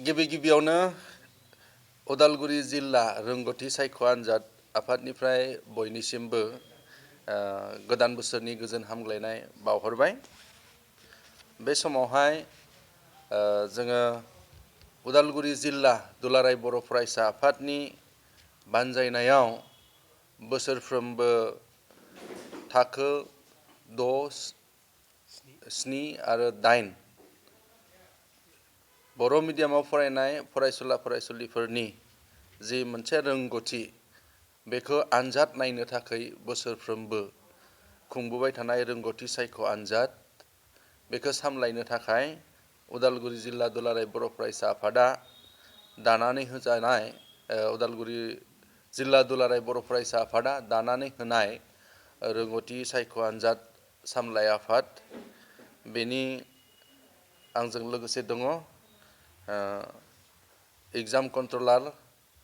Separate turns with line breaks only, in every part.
गिबियावनो उदालगुरि जिल्ला रोंगौथि सायख' आनजाद आफादनिफ्राय बयनिसिमबो गोदान बोसोरनि गोजोन हामग्लायनाय बावहरबाय। बे समावहाय जोङो उदालगुरि जिल्ला दुलाराय बर' फरायसा आफादनि बानजायनायाव बोसोरफ्रोमबो थाखो 6, 7 आरो 8 बर' मिडियामाव फरायनाय फरायसुला फरायसुलिफोरनि जि मोनसे रोंगौथि बेखौ आनजाद नायनो थाखाय बोसोरफ्रोमबो खुंबोबाय थानाय रोंगौथि सायख' आनजाद बेखौ सामलायनो थाखाय उदालगुरि जिल्ला दुलाराय बर' फरायसा आफादा दानानै होजानाय उदालगुरि जिल्ला दुलाराय बर' फरायसा आफादा दानानै होनाय रोंगौथि सायख' आनजाद सामलाय आफाद बेनि आंजों लोगोसे दङ exam controller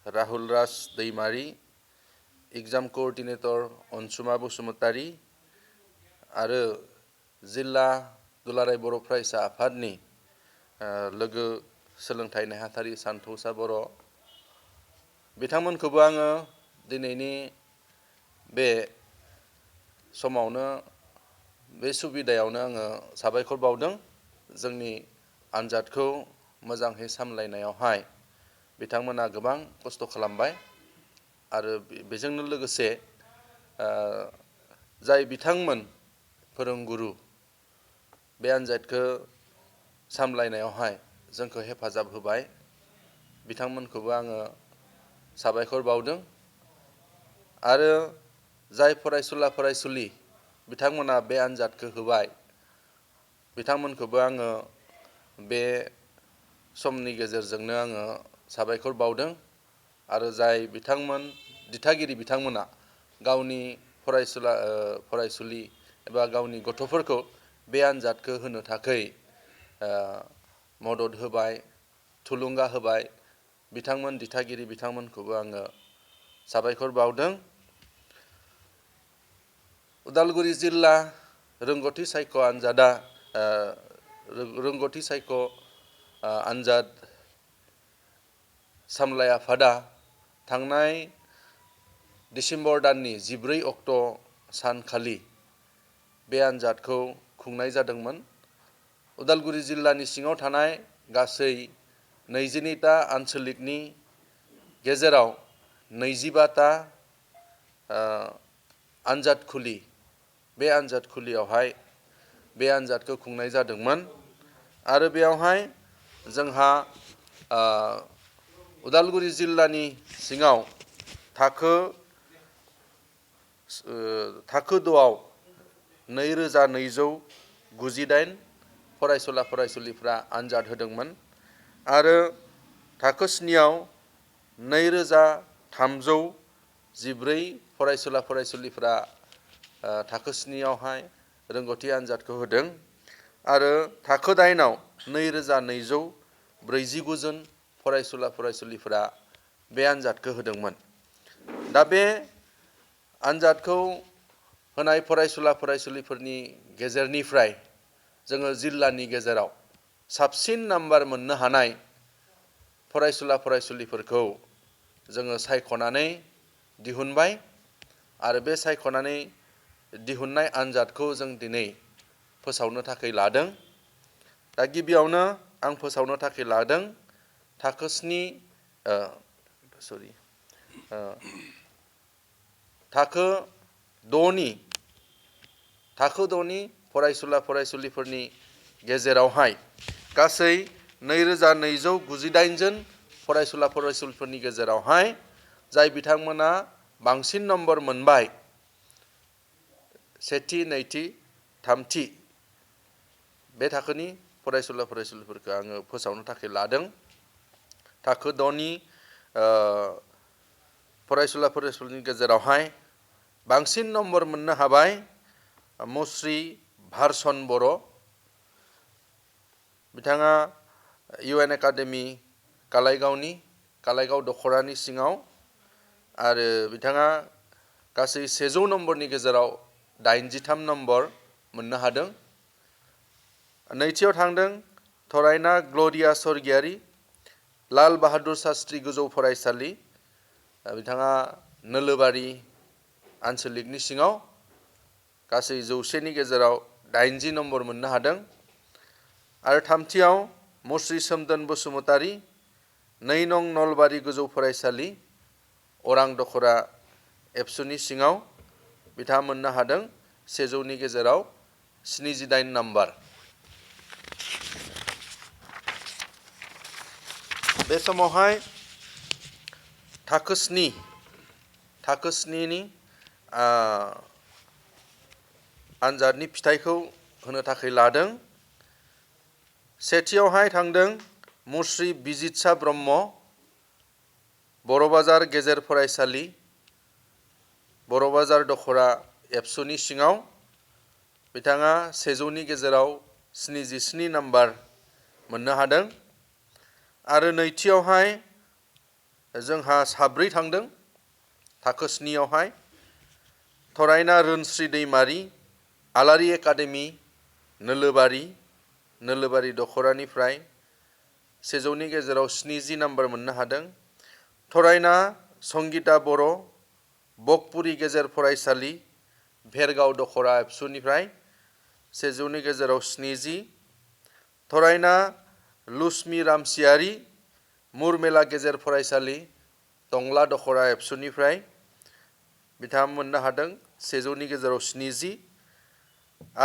Rahul Raj Daimary, exam coordinator अनसुमा बसुमतारी आरो जिल्ला दुलाराय बर' फरायसा आफादनि लोगो सोलोंथाइ नेहाथारि सानथौसा बर' बिथांमोनखौबो आङो दिनैनि बे समावनो बे सुबिदायावनो आङो साबायखर बावदों। जोंनि आनजादखौ मोजाङै सामलायनायावहाय बिथांमोना गोबां खस्थ' खालामबाय आरो बेजोंनो लोगोसे जाय बिथांमोन फोरोंगुरु बे आनजादखौ सामलायनायावहाय जोंखौ हेफाजाब होबाय बिथांमोनखौबो आङो साबायखर बावदों आरो जाय फरायसुला फरायसुलि बिथांमोना बे आनजादखौ होबाय बिथांमोनखौबो आङो बे समनि गेजेरजोंनो आङो साबायखर बावदों आरो जाय बिथांमोन दिथागिरि बिथांमोना गावनि फरायसुलि एबा गावनि गथ'फोरखौ बे आनजादखौ होनो थाखाय मदद होबाय थुलुंगा होबाय बिथांमोन दिथागिरि बिथांमोनखौबो आङो साबायखर बावदों। उदालगुरि जिल्ला रोंगौथि सायख' आनजादा रोंगौथि सायख' आनजाद सामलाय आफादा थांनाय डिसेम्बर दाननि 14 अक्ट' सानखालि बे आनजादखौ खुंनाय जादोंमोन। उदालगुरि जिल्लानि सिङाव थानाय गासै 22टा आनसलिकनि गेजेराव 25टा आनजादखुलि बे आनजादखुलियावहाय बे आनजादखौ खुंनाय जादोंमोन आरो बेयावहाय जोंहा उदालगुरि जिल्लानि सिङाव थाखो 6आव 2298 फरायसुला फरायसुलिफ्रा आनजाद होदोंमोन आरो थाखो 7आव 2314 फरायसुला फरायसुलिफ्रा थाखो 7आवहाय रोंगौथि आनजादखौ होदों आरो थाखो 8आव 2249 जन फरायसुला फरायसुलिफ्रा बे आनजादखौ होदोंमोन। दा बे आनजादखौ होनाय फरायसुला फरायसुलिफोरनि गेजेरनिफ्राय जोङो जिल्लानि गेजेराव साबसिन नाम्बार मोननो हानाय फरायसुला फरायसुलिफोरखौ जोङो सायख'नानै दिहुनबाय आरो बे सायख'नानै दिहुननाय आनजादखौ जों दिनै फोसावनो थाखाय लादों। दा गिबियावनो आं फोसावनो थाखाय लादों थाखो 6नि फरायसुला फरायसुलिफोरनि गेजेरावहाय गासै 2298 जन फरायसुला फरायसुलिफोरनि गेजेरावहाय जाय बिथांमोना बांसिन नम्बर मोनबाय सेथि नैथि थामथि बे थाखोनि फरायसुला फरायसुलिफोरखौ आङो फोसावनो थाखाय लादों। थाखो 6नि फरायसुला फरायसुलिनि गेजेरावहाय बांसिन नम्बर मोननो हाबाय मुस्रि भारसन बर' बिथाङा UN एकाडेमि कालाइगाव दख'रानि सिङाव आरो बिथाङा गासै 100 नम्बरनि गेजेराव 83 नम्बर मोननो हादों। नैथियाव थांदों थरायना ग्ल'रिया सरगियारि लाल बाहादुर शास्त्री गोजौ फरायसालि बिथाङा नोलोबारि आनसलिकनि सिङाव गासै 100नि गेजेराव 80 नम्बर मोननो हादों आरो थामथियाव मुस्रि सोमदोन बसुमतारी 2 नं नलबारि गोजौ फरायसालि अरां दखरा एबसुनि सिङाव बिथाङा मोननो हादों 100नि गेजेराव 78 नम्बर बे समावहाय थाखो 7नि आनजादनि फिथाइखौ होनो थाखाय लादों सेथियावहाय थांदों मुस्रि बिजितसा ब्रह्म बर'बाजार गेजेर फरायसालि बर'बाजार दखरा एबसुनि सिङाव बिथाङा 100नि गेजेराव 77 नम्बर मोननो हादों आरो नैथियावहाय जोंहा साब्रै थांदों थाखो 7आवहाय थरायना रोनस्रि दैमारि आलारि एकाडेमि नोलोबारि दखरानिफ्राय 100नि गेजेराव 70 नम्बर मोननो हादों थरायना संगीता बर' बकपुरी गेजेर फरायसालि भेरगाव दखरा एबसुनिफ्राय 100नि गेजेराव 70 थरायना लुसमि रामसियारि मुरमेला गेजेर फरायसालि टंला दखरा एबसुनिफ्राय बिथाङा मोननो हादों 100नि गेजेराव 70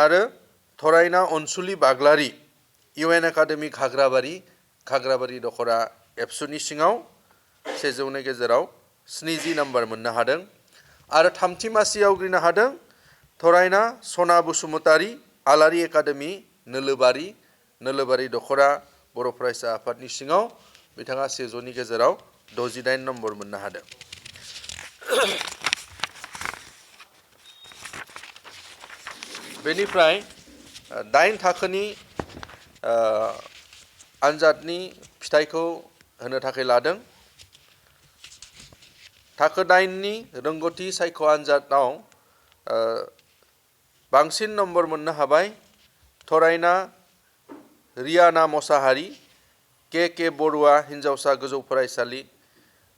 आरो थरायना अनसुलि बाग्लारि इउएन एकाडेमि खाग्राबारि दखरा एबसुनि सिङाव 100नि गेजेराव 70 नम्बर मोननो हादों आरो थामथि मासि आवग्रिनो हादों थरायना सना बसुमतारी आलारि एकाडेमि नोलोबारि दखरा बर' फरायसा आफादनि सिङाव बिथाङा 100नि गेजेराव 68 नम्बर मोननो हादों बेनिफ्राय 8 थाखोनि आनजादनि फिथाइखौ होनो थाखाय लादों थाखो 8नि रोंगौथि सायख' आनजादाव बांसिन नम्बर मोननो हाबाय थरायना रियाना मसाहारि के बरुवा हिन्जावसा गोजौ फरायसालि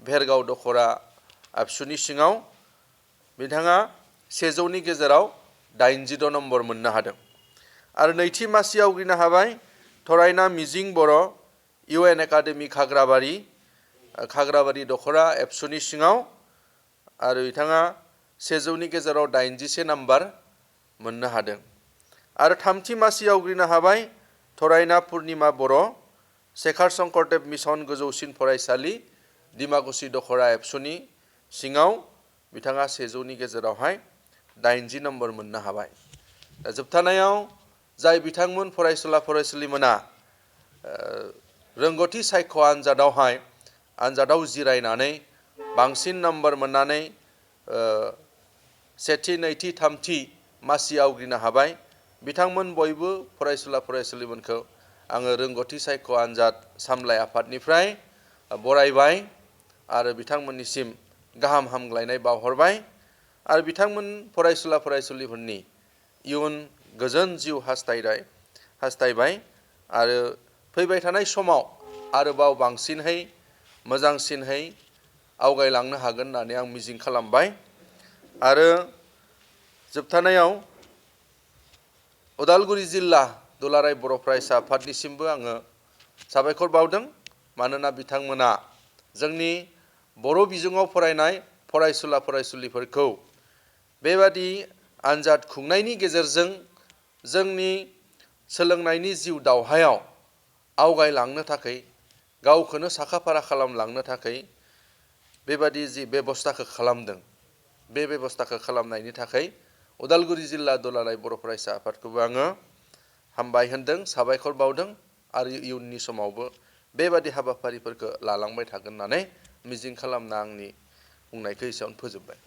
भेरगाव दखरा एबसुनि सिङाव बिथाङा 100नि गेजेराव 86 नम्बर मोननो हादों आरो नैथि मासि आवग्रिनो हाबाय थरायना मिजिं बर' इउएन एकाडेमि खाग्राबारि दखरा एबसुनि सिङाव आरो बिथाङा 100नि गेजेराव 81 नम्बर मोननो हादों आरो थामथि मासि आवग्रिनो हाबाय थरायना पुर्निमा बर' शेखार शंकरदेव मिसन गोजौसिन फरायसालि डिमाकुसि दखरा एबसुनि सिङाव बिथाङा 100नि गेजेरावहाय 80 नम्बर मोननो हाबाय दा जोबथानायाव जाय बिथांमोन फरायसुलिमोना रोंगौथि सायख' आनजादाव जिरायनानै बांसिन नम्बर मोननानै सेथि नैथि थामथि मासि आवग्रिनो हाबाय बिथांमोन बयबो फरायसुलिमोनखौ आङो रोंगौथि सायख' आनजाद सामलाय आफादनिफ्राय बरायबाय आरो बिथांमोननिसिम गाहाम हामग्लायनाय बावहरबाय आरो बिथांमोन फरायसुलिफोरनि इयुन गोजोन जिउ हास्थायबाय आरो फैबाय थानाय समाव आरोबाव बांसिनहै मोजांसिनहै आवगायलांनो हागोन होननानै आं मिजिं खालामबाय आरो जोबथानायाव उदालगुरि जिल्ला दुलाराय बर' फरायसा आफादनिसिमबो आङो साबायखर बावदों मानोना बिथांमोना जोंनि बर' बिजोङाव फरायनाय फरायसुलिफोरखौ बेबादि आनजाद खुंनायनि गेजेरजों जोंनि सोलोंनायनि जिउ दावहायाव आवगायलांनो थाखाय गावखौनो साखाफारा खालामलांनो थाखाय बेबादि जि बेबस्थाखौ खालामदों बे बेबस्थाखौ खालामनायनि थाखाय उदालगुरि जिल्ला दुलाराय बर' फरायसा आफादखौबो आङो हामबाय होनदों साबायखर बावदों आरो इयुननि समावबो बेबादि हाबाफारिफोरखौ लालांबाय थागोन होननानै मिजिं खालामना आंनि बुंनायखौ एसेयावनो फोजोबबाय।